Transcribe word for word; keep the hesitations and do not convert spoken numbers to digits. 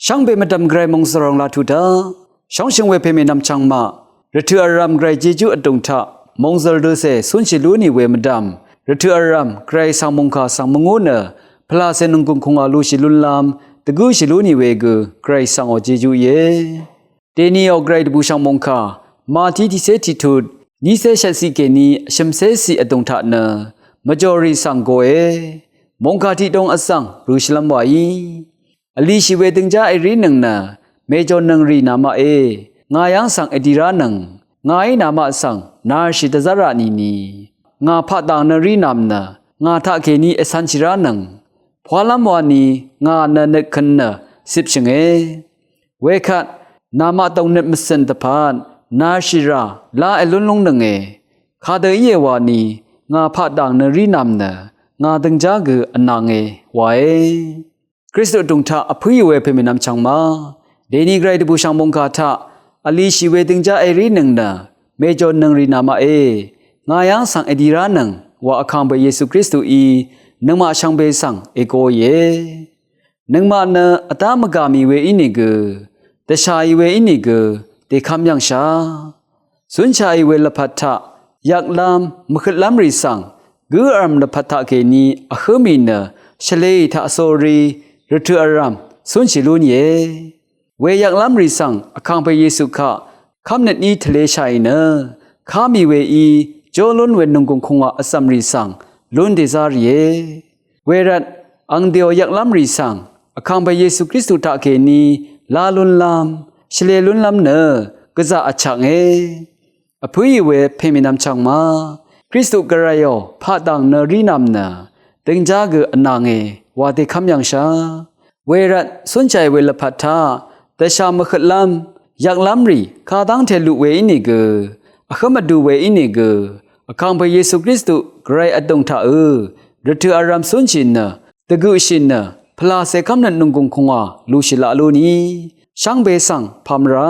Shvngbe mvdv̀m Gvray mòngzv̀r ong laq tuq daq, shóngshøng we pèmè nvmchvng maq, rvtø̀ vrv̀m Gvray jejú vdùng taq mòngzv̀r døcè cúnshì lú nì we mvdv̀m, rvtø̀ vrv̀m Gvray svng mòngkà svng mvngú nø, pvlàcè nònggùng kùngwà lushì lúnlv́m dvgǿshì lú nì we gø Gvray svng ò jejú íe. Dèni ò Gvray dvbùshv̀ng mòngkà Mati tiqcé tiqtut, nícé shvtciq kèní vshø̀mcé ciq vdùng taq nø mvjòrì svng goe. Mòngkà tiqdong vzv̀ng rø̄shìlv́m wàí, vlishì we døngjá èrínøng nø mèjònøng rì nàmaqe. Ngà yv́ng svng èdì ránøng, ngàí nàmaq svng narshì dvzv́rà nìni, ngà paqdàng nø rínàm nø ngà taqkèní ècv̄nshì ránøng. Pwalv́m wani ngà nø nøtkøn nø cipshø̀nge. Wekvt namaq dòngnøt mvcø̀n dvpvt narshìrà lá èlún lúngnønge. Kadø íe wani ngà paqdàng nø rínàm nø ngà døngjá gø vnange wae. Kristu vdùng taq vpǿì we pèmè nvmchvng ma, dèni Gvray dvbùshv̀ng mòngkà taq vlishì we døngjá èrínøng nø mèjònøng rì nàmaqe. Ngà yv́ng svng èdì ránøng wa vkàngpè Yesu Kristuí nøngmaq shvngbe svng ègoìe. Nøngmaq nø vdá mvgà mì we ínìgø, dvshàì we ínìgø, dèkv́m yv̀ngshà. Cúnshàì we lvpat taq yvklv́m mvhøtlv́m rì svng gǿ vrv̀m lvpat taqkèní vhǿ mì nø shvlēì taq sórí rvtø̀ vrv̀m cúnshì lú nìe. We yvklv́m rì svng vkàngpè Yesu kaq kv́mnøt ní tvleshàì nø, ká mì weí jó lún we nònggùng kùngwà vzv̀m rì svng lún dèzá rìe. Wervt ang dèò yvklv́m rì svng vkàngpè Yesu Kristu taqkèní lá lúnlv́m, shvlē lúnlv́m nø gvzà vchaknge. Vpǿì we pèmè nvmchvng ma, Kristu Gvrayò paqdàng nø rínàm nø døngjá gø vnange wa dèkv́m yv̀ngshà. Wervt cúnshàì we lvpat taq dvshà mvhøtlv́m yvklv́m rì kadv́ngte luq we ínìgø, vhǿm vdu we ínìgø, vkàngpè Yesu Kristu Gvray vdùng taqø̄ rvtø̀ vrv̀m cúnshì nø, dvgøqshì nø, pvlàcè kv́mnøt nònggùng kùngwà lushì laq lú nì, shvngbe svng pà mvrà.